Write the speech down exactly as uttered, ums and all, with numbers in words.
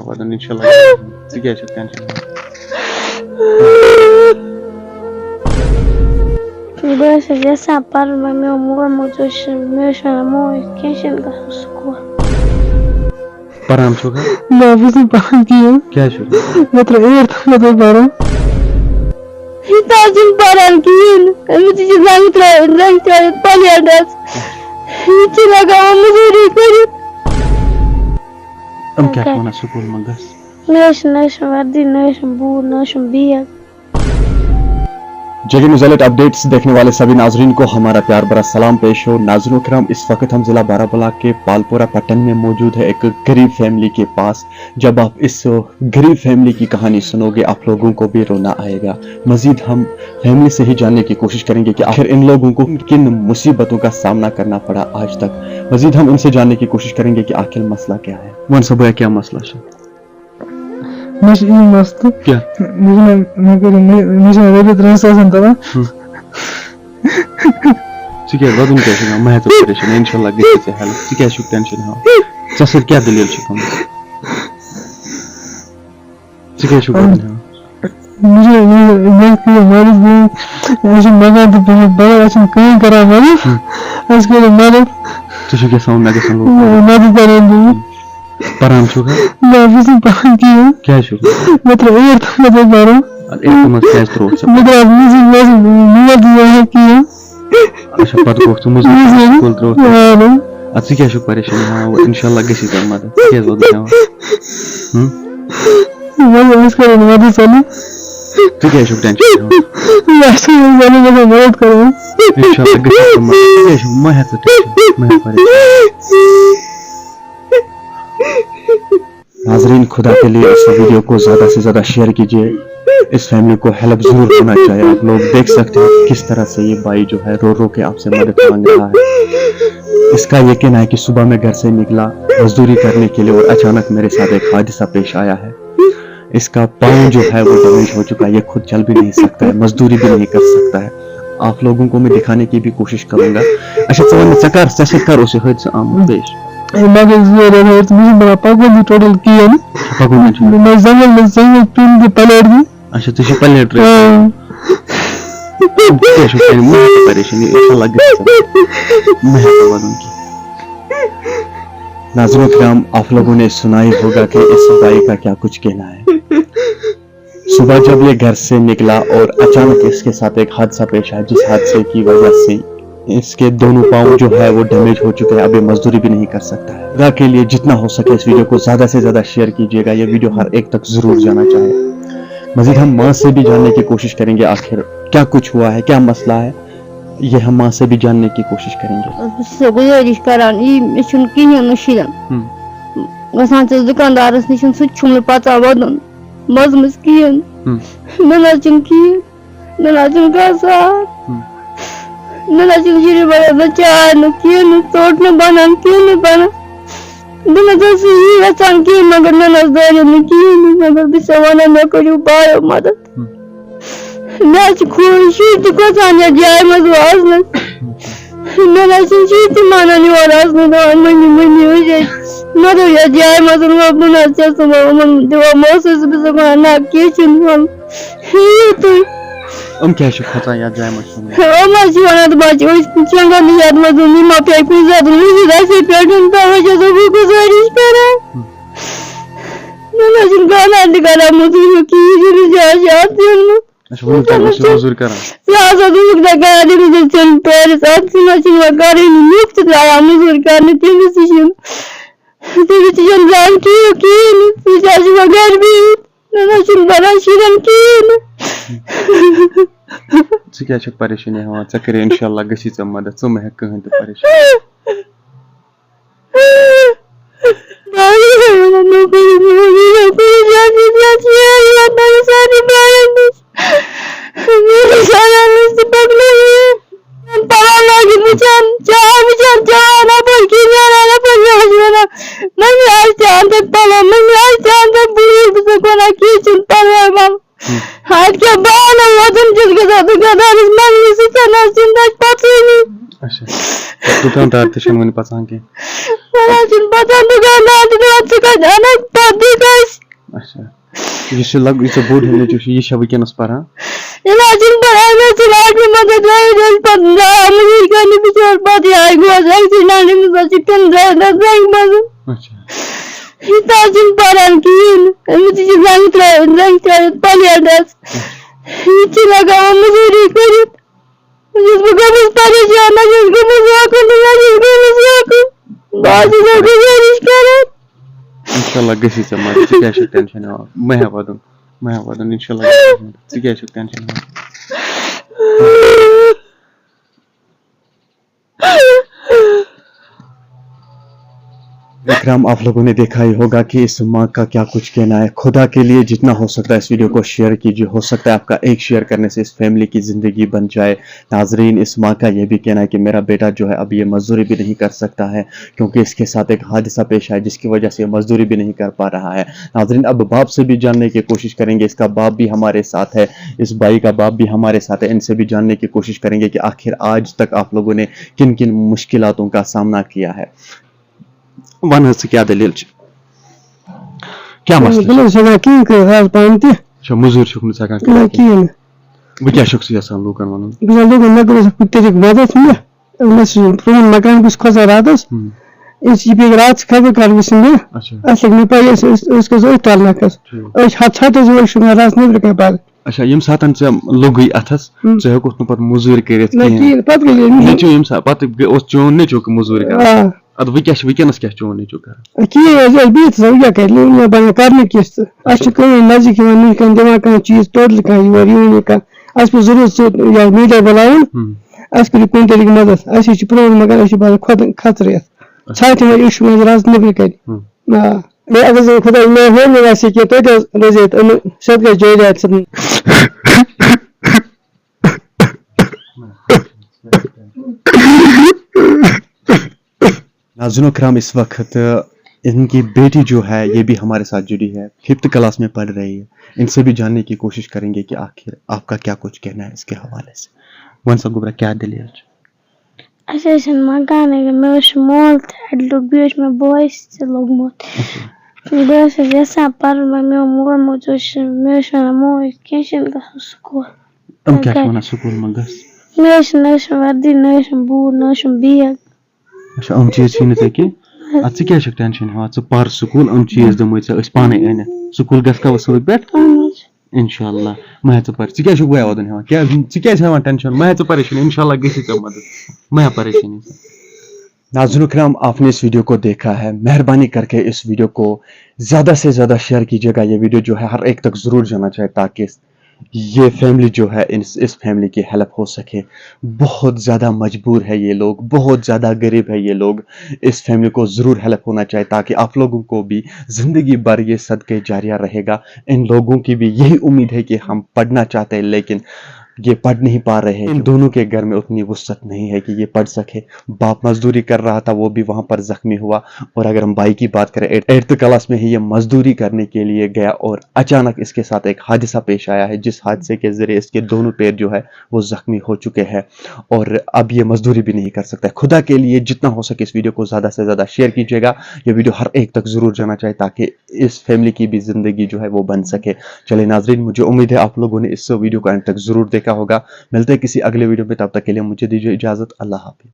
وَدُن اِنشاء اللہ۔ ژٕ کیٛازِ چھُکھ ٹٮ۪نشَن ہٮ۪وان؟ بہٕ ٲسٕس یَژھان پَرُن، مگر میون مول موج اوس، مےٚ اوس وَنان، "موج، کینٛہہ چھُنہٕ گژھُن سکوٗل۔" پَران چھُکھا؟ نہ، بہٕ چھُس نہٕ پَران کِہیٖنۍ۔ کیٛازِ چھُکھ؟ مےٚ ترٛٲو ٲٹھ تام پَرُن۔ یہِ تہِ حظ چھُنہٕ پَران کِہیٖنۍ۔ أمِس تہِ چھِ زَنٛگہٕ ترٛٲوِتھ، زَنٛگہٕ ترٛٲوِتھ پَلیٹَس۔ یہِ چھِ لَگاوان مٔزوٗری کٔرِتھ۔ یِم کیٛاہ چھِ وَنان، سکوٗل مہ گژھ؟ نہ حظ چھُنہٕ، نہ حظ چھُنہٕ وردی، نہ حظ چھُنہٕ بوٗٹھ، نہ حظ چھُنہٕ بیگ۔ جے کے نیوز الرٹ اپڈیٹس देखने वाले सभी नाजरीन को हमारा प्यार भरा सलाम पेश हो। नाजरीन कराम, इस वक्त हम जिला बारामूला के पालपोरा पट्टन में मौजूद है एक गरीब फैमिली के पास। जब आप इस गरीब फैमिली की कहानी सुनोगे, आप लोगों को भी रोना आएगा। मजीद हम फैमिली से ही जानने की कोशिश करेंगे कि आखिर इन लोगों को किन मुसीबतों का सामना करना पड़ा आज तक। मजीद हम इनसे जानने की कोशिश करेंगे कि आखिर मसला क्या है। वन सबया, क्या मसला है? مےٚ چھُ یی مسلہٕ۔ کیٛاہ؟ مےٚ چھُنہ، مےٚ کٔرِو، مےٚ، مےٚ چھُنہ رۄپیہِ ترٛےٚ ساس تران۔ ہُم۔ ژٕ کیٛازِ وَدُن کیٛازِ چھُکھ ہٮ۪وان؟ مہ ہےٚ ژٕ پریشٲنی، اِنشاء اللہ گژھی ژےٚ ہٮ۪لٕپ۔ ژٕ کیٛازِ چھُکھ ٹٮ۪نشَن ہٮ۪وان؟ ژےٚ سۭتۍ کیٛاہ دٔلیٖل چھِ گٔمٕژ؟ ژٕ کیٛازِ چھُکھ وَدُن ہٮ۪وان؟ مےٚ چھُ، مےٚ، مےٚ کٔرِو مدد، مےٚ، مےٚ چھُ مکان تہِ پیوٚمُت بدل، اَسہِ چھِنہٕ کٕہٕنۍ کران مدد۔ ہُم۔ اَسہِ کٔرِو مدد۔ ژٕ چھُکھ یَژھان وۄنۍ مےٚ گژھن لوٗکھ؟ مدد کرٕنۍ تُہۍ۔ پران چھُکھ ہا؟ نہ، بہٕ چھُس نہٕ پران کِہیٖنۍ۔ کیٛازِ چھُکھ؟ مےٚ ترٛٲو ٲٹھ تام پتہٕ پرُن۔ اَدٕ ٲٹھمہِ منٛز کیٛازِ ترٛووُتھ ژےٚ؟ مےٚ درٛاو مٔزوٗرۍ، مٔزوٗرۍ، مول تہِ زینہِ ہا کِہیٖنۍ۔ اچھا، پتہٕ گوٚوُکھ ژٕ مٔزوٗرۍ، مٔزوٗرۍ۔ سکوٗل ترٛووُتھ ژےٚ؟ اَہَن۔ اَدٕ ژٕ کیٛازِ چھُکھ پریشٲنی ہٮ۪وان؟ وۄنۍ اِنشاء اللہ گژھی ژےٚ مدد۔ ژٕ کیٛازِ وَدُن ہٮ۪وان؟ ہُم؟ وۄنۍ أسۍ کرو نہٕ مدد ژَلٕنۍ۔ ژٕ کیٛازِ چھُکھ ٹٮ۪نشَن ہٮ۪وان؟ مےٚ چھُ یہِ زَنہٕ گژھان مدد کرٕنۍ۔ اِنشاء اللہ گژھی ژےٚ مدد۔ ژٕ کیٛازِ چھُکھ؟ مہ ہےٚ ژٕ ٹٮ۪نشَن، مہ ہےٚ پریشٲنی۔ नाजरीन, खुदा के लिए इस वीडियो को ज़्यादा से ज़्यादा शेयर कीजिए। इस फैमिली को हेल्प ज़रूर होना चाहिए। आप लोग देख सकते हैं किस तरह से ये भाई जो है रो रो के आपसे मदद मांग रहा है। इसका ये कहना है कि सुबह मैं घर से निकला मजदूरी करने के लिए और अचानक मेरे साथ एक हादसा पेश आया है। इसका पाँव जो है वो डैमेज हो चुका है, ये खुद चल भी नहीं सकता है, मजदूरी भी नहीं कर सकता है। आप लोगों को मैं दिखाने की भी कोशिश करूंगा। اچھا، ژٕ وَن مےٚ، ژےٚ کر، ژےٚ سۭتۍ کر اوس یہِ حٲدثہٕ آمُت پیش؟ اے، مےٚ گٔے زٕ ؤری حٲدثہٕ، مےٚ چھُنہٕ بَنان پَکُن تہِ ٹوٹل کِہیٖنۍ۔ پَکُن تہِ چھُنہٕ۔ مےٚ زنٛگَن منٛز زنٛگَن پیوٚم تہٕ پلیٹ گٔے۔ اچھا، ژےٚ چھِ پلیٹ ترٛٲوِتھ؟ آ۔ ژٕ کیٛاہ چھُکھ کران؟ مہٕ ہےٚ پریشٲنی، اِنشاء اللہ گژھِ ژےٚ۔ مہٕ ہےٚ ژٕ وَدُن کینٛہہ۔ ناظرین کرام، آپ لوگوں نے سنا ہی ہوگا کہ اس بھائی کا کیا کچھ کہنا ہے۔ صبح जब ये घर से निकला और अचानक इसके साथ एक हादसा पेश आया, जिस हादसे की वजह से इसके दोनों पाँव जो है वो डैमेज हो चुके हैं, अब ये मजदूरी भी नहीं कर सकता है। खुदा के लिए जितना हो सके इस वीडियो को ज़्यादा से ज़्यादा शेयर कीजिएगा, ये वीडियो हर एक तक ज़रूर जाना चाहिए। मज़ीद हम माँ से भी जानने की कोशिश करेंगे आखिर क्या कुछ हुआ है, क्या मसला है, ये हम माँ से भी जानने की कोशिश करेंगे। بہٕ چھَسو گُزٲرِش کران، یی مےٚ چھُنہٕ کِہیٖنۍ نہٕ شیٖرِتھ۔ ہم۔ گژھان چھَس دُکاندارَس نِش، سُہ تہِ چھُم نہٕ پَتہ وَدُن منٛزٕ منٛزٕ کِہیٖنۍ۔ ہم۔ مےٚ نہ حظ چھُنہٕ کِہیٖنۍ، مےٚ نہ حظ چھُنہٕ کانٛہہ سہارٕ۔ ہم۔ مےٚ نہ حظ چھُنہٕ شیٖرِتھ بَنان، نہ چاے، نہ کِہیٖنۍ، نہ ژوٚٹ، نہ بَنان، کِہیٖنۍ نہٕ بَنان۔ بہٕ نہ حظ ٲسٕس یی یَژھان کِہیٖنۍ، مگر مےٚ نہ حظ دٲریو نہٕ کِہیٖنۍ نہٕ، مگر بہٕ چھَسو وَنان، مےٚ کٔرِو بارو مَدَد۔ ہم۔ مےٚ حظ چھِ خو-، شُرۍ تہِ کھوژان یَتھ جایہِ منٛز روزنَس۔ مےٚ نہ حظ چھِنہٕ شُرۍ تہِ مانان یور اَژنَس، دَپان، "مٔمی، مٔمی، أسۍ ٲسۍ مےٚ دوٚپ یَتھ جایہِ منٛز روزٕ بہٕ نہ حظ چھَس نہٕ یِمَن دِوان محسوٗس، بہٕ چھَسَکھ وَنان، 'نہ، کینٛہہ چھُنہٕ وَلہٕ، یِیِو تُہۍ.'" یِم کیٛازِ چھِ کھوژان یَتھ جایہِ منٛز چھُنہٕ؟ یِم حظ چھِ وَنان، دَپان چھِ، "أسۍ چھِ شۄنٛگان نہٕ یَتھ منٛز، یِم ما پیٚیہِ کُنہِ ساتہٕ وٕچھِتھ اَسے پٮ۪ٹھ، تَوَے چھَسو بہٕ گُزٲرِش کران۔ مےٚ نہ حظ چھُنہٕ کانٛہہ تہِ کران مٔزوٗرۍ کِہیٖنۍ، یہِ جایہِ چھِ اَتھ زینمٕژ۔" اچھا، ؤنِو تۄہہِ، تُہۍ چھِو مٔزوٗرۍ کران؟ ژٕ ہسا دوٚپُکھ نہ کران، تٔمِس ٲسۍ ژھٕنُن پٲرِس، اَتھ چھِنہٕ وۄنۍ کَرٲنی، نیُک تہِ ترٛاوان مٔزوٗرۍ کرنہِ، تٔمِس تہِ چھِنہٕ، تٔمِس تہِ چھِنہٕ زیادٕ ٹھیٖک کِہیٖنۍ نہٕ، سُہ تہِ حظ چھِ وۄنۍ گرِ بِہِتھ، نہ حظ چھُنہٕ بَنان شُرٮ۪ن کِہیٖنۍ نہٕ۔ ژٕ کیٛازِ چھَکھ پریشٲنی ہٮ۪وان؟ ژےٚ کَرے اِنشاء اللہ گژھی ژےٚ مدد، ژٕ مہ ہےٚ کٕہٕنۍ تہِ پریشٲنی۔ مٔمی آسہِ تہِ اَنٛدر پَلو، مٔمی آسہِ تہِ اَنٛدر بوٗٹھ، بہٕ چھَسَکھ وَنان، کینٛہہ چھُنہٕ پَرواے، مَم۔ ہم۔ اَتہِ کیٛاہ بہٕ اَنہٕ وۄزُم چھَس گژھان دُکاندارَس، مَمی سۭتۍ نہ حظ چھِنہٕ تَتہِ پَژھٲنی۔ اچھا۔ دُکاندار تہِ چھِنہٕ وٕنہِ پَژھان کینٛہہ۔ وَلہٕ حظ چھِنہٕ پَژھان دُکاندار تہِ دَپان، ژٕ کَتہِ اَنَکھ پَتہٕ بیٚیہِ کانٛہہ یُس یہِ لۄک-، یُس ژےٚ بوٚڑ ہیوٗ نیٚچوٗ چھُ، یہِ چھا وٕنکیٚنَس پَران؟ یہِ نہ حظ چھُنہٕ پَران، أمۍ حظ چھُنہٕ ٲٹھمہِ منٛز حظ درٛاے، درٛاے پَتہٕ درٛاو مٔزوٗرۍ کَرنہِ بِچور، پَتہٕ یہِ آیہِ گوس accident، أمِس حظ چھِ پٮ۪ن درٛاے درٛاے زَنٛگہِ منٛز۔ اچھا۔ یہِ تہِ حظ چھُنہٕ پَران کِہیٖنۍ، أمِس تہِ چھِ زَنٛگہِ ترٛٲوِتھ، زَنٛگہِ ترٛٲوِتھ پَلیٹَس۔ یہِ چھِ لگاوان مٔزوٗری کٔرِتھ، وۄنۍ چھَس بہٕ گٔمٕژ پریشان، نہ چھَس گٔمٕژ ہۄکھُن تہٕ نہ چھَس گٔمٕژ یوکُن۔ بہٕ حظ چھَسو گُزٲرِش کران۔ انشاءاللہ گژھی ژےٚ مدد، ژٕ کیٛاہ چھُکھ ٹٮ۪نشن ہٮ۪وان؟ مہ ہےٚ وَدُن، مہ ہےٚ وَدُن، انشاءاللہ گژھی ژےٚ مدد، ژٕ کیٛاہ چھُکھ ٹٮ۪نشن ہٮ۪وان؟ اکرام، آپ لوگوں نے دیکھا ہی ہوگا کہ اس ماں کا کیا کچھ کہنا ہے۔ خدا کے لیے جتنا ہو سکتا ہے اس ویڈیو کو شیئر کیجیے، ہو سکتا ہے آپ کا ایک شیئر کرنے سے اس فیملی کی زندگی بن جائے۔ ناظرین، اس ماں کا یہ بھی کہنا ہے کہ میرا بیٹا جو ہے اب یہ مزدوری بھی نہیں کر سکتا ہے، کیونکہ اس کے ساتھ ایک حادثہ پیش آیا جس کی وجہ سے یہ مزدوری بھی نہیں کر پا رہا ہے۔ ناظرین، اب باپ سے بھی جاننے کی کوشش کریں گے، اس کا باپ بھی ہمارے ساتھ ہے، اس بھائی کا باپ بھی ہمارے ساتھ ہے، ان سے بھی جاننے کی کوشش کریں گے کہ آخر آج تک آپ لوگوں نے کن کن مشکلاتوں کا سامنا کیا ہے۔ وَن حظ ژٕ کیٛاہ دٔلیٖل چھِ؟ کیٛاہ مسلہٕ چھُ؟ بہٕ نہ حظ ہٮ۪کان کِہیٖنۍ کٔرِتھ آز پانہٕ تہِ۔ اچھا، مٔزوٗرۍ چھُکھ نہٕ ژٕ ہٮ۪کان نہ کٔرِتھ کِہیٖنۍ۔ کِہیٖنۍ نہٕ۔ وۄنۍ کیٛاہ چھُکھ ژٕ یَژھان لوٗکَن وَنُن؟ بہٕ چھُس لوٗکَن، مےٚ کٔرِو سا کُنہِ طریٖقہٕ مدد مےٚ۔ مےٚ چھُ پرٛون مکان، بہٕ چھُس کھۄژان راتَس۔ ہُم۔ أسۍ یہِ پیٚیہِ راتَس خبر کَر وٕچھِ مےٚ۔ اچھا۔ اَسہِ لَگہِ نہٕ پَیی، أسۍ أسۍ أسۍ کَس أتھۍ ٹَرنَکَس۔ ٹھیٖک۔ أسۍ ہَتھ ہَتَس وٲلۍ چھِ مےٚ راتَس نیٚبرٕ کَنہِ پَرٕ۔ اچھا، ییٚمہِ ساتَن ژےٚ لوٚگُے اَتھَس، ہُم۔ ژٕ ہیوٚکُتھ نہٕ پَتہٕ مٔزوٗرۍ کٔرِتھ نہ کِہیٖنۍ۔ کِہیٖنۍ، پَتہٕ گٔے أمۍ۔ نیٚچوٗ ییٚمہِ ساتہٕ پَتہٕ گٔے-، اوس چون نیٚچوٗ کہِ مٔزوٗرۍ کَران۔ آ۔ اَدٕ وۄنۍ کیٛاہ چھُ وٕنکیٚنَس کیٛاہ چھُ چون نیٚچوٗ کَران؟ کِہیٖنۍ حظ، یہِ حظ بِہِتھ آسان، وۄنۍ کیٛاہ کَرِ؟ نہٕ، نہ بَنان کَرنُک کینٛہہ۔ اَسہِ چھُ کٲم نزدیٖک یِوان، نِش کَنہِ دِوان کانٛہہ چیٖز، ٹوٹلی کانٛہہ یور یِوان یہِ کانٛہہ۔ اَسہِ پیوٚو ضروٗرت سُہ یا میٖڈیا بُلاوُن، ہُم۔ اَسہِ کٔرِو کُنہِ طریٖقہٕ مَدَد۔ اَسہِ حظ چھِ پرٛون مکان، أسۍ چھِ بَنان کھۄتہٕ کھَژرِتھ۔ اچھا۔ ژھاٹھِ منٛز یہِ چھُ منٛز رَز نیٚبرٕ کَنہِ۔ ہُم۔ آ۔ بیٚیہِ اگر زَن خۄداے مےٚ ہیوٚر نہٕ آسہِ کینٛہہ، توتہِ حظ روزِ ییٚتہِ یِمَن صدقے جٲریات سۭتۍ۔ ناظرین کرام، اس وقت ان کی بیٹی جو ہے، یہ بھی ہمارے ساتھ جڑی ہے، ففتھ کلاس میں پڑھ رہی ہے۔ ان سے بھی جاننے کی کوشش کریں گے کہ آخر آپ کا کیا کچھ کہنا ہے اس کے حوالے سے۔ وَن سا گوٚبرا، کیٛاہ دٔلیٖل چھِ؟ اَسہِ حظ چھِنہٕ مکانٕے، مےٚ حظ چھُ مول تہِ اَتہِ لوٚگ، بیٚیہِ حظ چھُ مےٚ بوے تہِ لوٚگمُت۔ بہٕ حظ چھَس یَژھان پَرُن، مگر میون مول موج حظ چھِ، مےٚ حظ چھِ وَنان موج، کینٛہہ چھِنہٕ گژھُن سکوٗل۔ یِم کیٛاہ چھِ وَنان سکوٗل مہ گژھ؟ مےٚ حظ چھِنہٕ، نہ حظ چھِنہٕ وردی، نہ حظ چھِنہٕ بوٗٹ، نہ حظ چھِنہٕ بیگ۔ اچھا، یِم چیٖز چھِی نہٕ ژےٚ کینٛہہ؟ اَدٕ ژٕ کیٛازِ چھَکھ ٹٮ۪نشَن ہٮ۪وان؟ ژٕ پَر سکوٗل، یِم چیٖز دِمَے ژےٚ أسۍ پانَے أنِتھ۔ سکوٗل گژھکھا وۄنۍ سۭتۍ پٮ۪ٹھ؟ اہن حظ۔ اِنشاء اللہ۔ مہ ہےٚ ژٕ پَر، ژٕ کیٛازِ چھُکھ وۄنۍ وَدُن ہٮ۪وان؟ کیٛاہ، ژٕ کیٛازِ ہٮ۪وان ٹٮ۪نشَن؟ مہ ہےٚ ژٕ پریشٲنی، اِنشاء اللہ گژھی ژےٚ مدد۔ مہ ہےٚ پریشٲنی ژٕ۔ ناظرین کرام، آپ نے اس ویڈیو کو دیکھا ہے، مہربانی کر کے اس ویڈیو کو زیادہ سے زیادہ شیئر کیجیے گا۔ یہ ویڈیو جو ہے ہر ایک تک ضرور جانا چاہے، تاکہ یہ فیملی جو ہے، اس اس فیملی کی ہیلپ ہو سکے۔ بہت زیادہ مجبور ہے یہ لوگ، بہت زیادہ غریب ہے یہ لوگ۔ اس فیملی کو ضرور ہیلپ ہونا چاہیے، تاکہ آپ لوگوں کو بھی زندگی بھر یہ صدقے جاریہ رہے گا۔ ان لوگوں کی بھی یہی امید ہے کہ ہم پڑھنا چاہتے ہیں، لیکن یہ پڑھ نہیں پا رہے ہیں۔ ان دونوں کے گھر میں اتنی وسعت نہیں ہے کہ یہ پڑھ سکے۔ باپ مزدوری کر رہا تھا، وہ بھی وہاں پر زخمی ہوا۔ اور اگر ہم بھائی کی بات کریں، ایٹتھ کلاس میں ہی یہ مزدوری کرنے کے لیے گیا اور اچانک اس کے ساتھ ایک حادثہ پیش آیا ہے، جس حادثے کے ذریعے اس کے دونوں پیر جو ہے وہ زخمی ہو چکے ہیں اور اب یہ مزدوری بھی نہیں کر سکتا ہے۔ خدا کے لیے جتنا ہو سکے اس ویڈیو کو زیادہ سے زیادہ شیئر کیجیے گا۔ یہ ویڈیو ہر ایک تک ضرور جانا چاہیے، تاکہ اس فیملی کی بھی زندگی جو ہے وہ بن سکے۔ چلے ناظرین، مجھے امید ہے آپ لوگوں نے اس ویڈیو کو اینڈ تک ضرور دیکھا ہوگا۔ ملتے ہیں کسی اگلے ویڈیو میں، تب تک کے لیے مجھے دیجیے اجازت۔ اللہ حافظ۔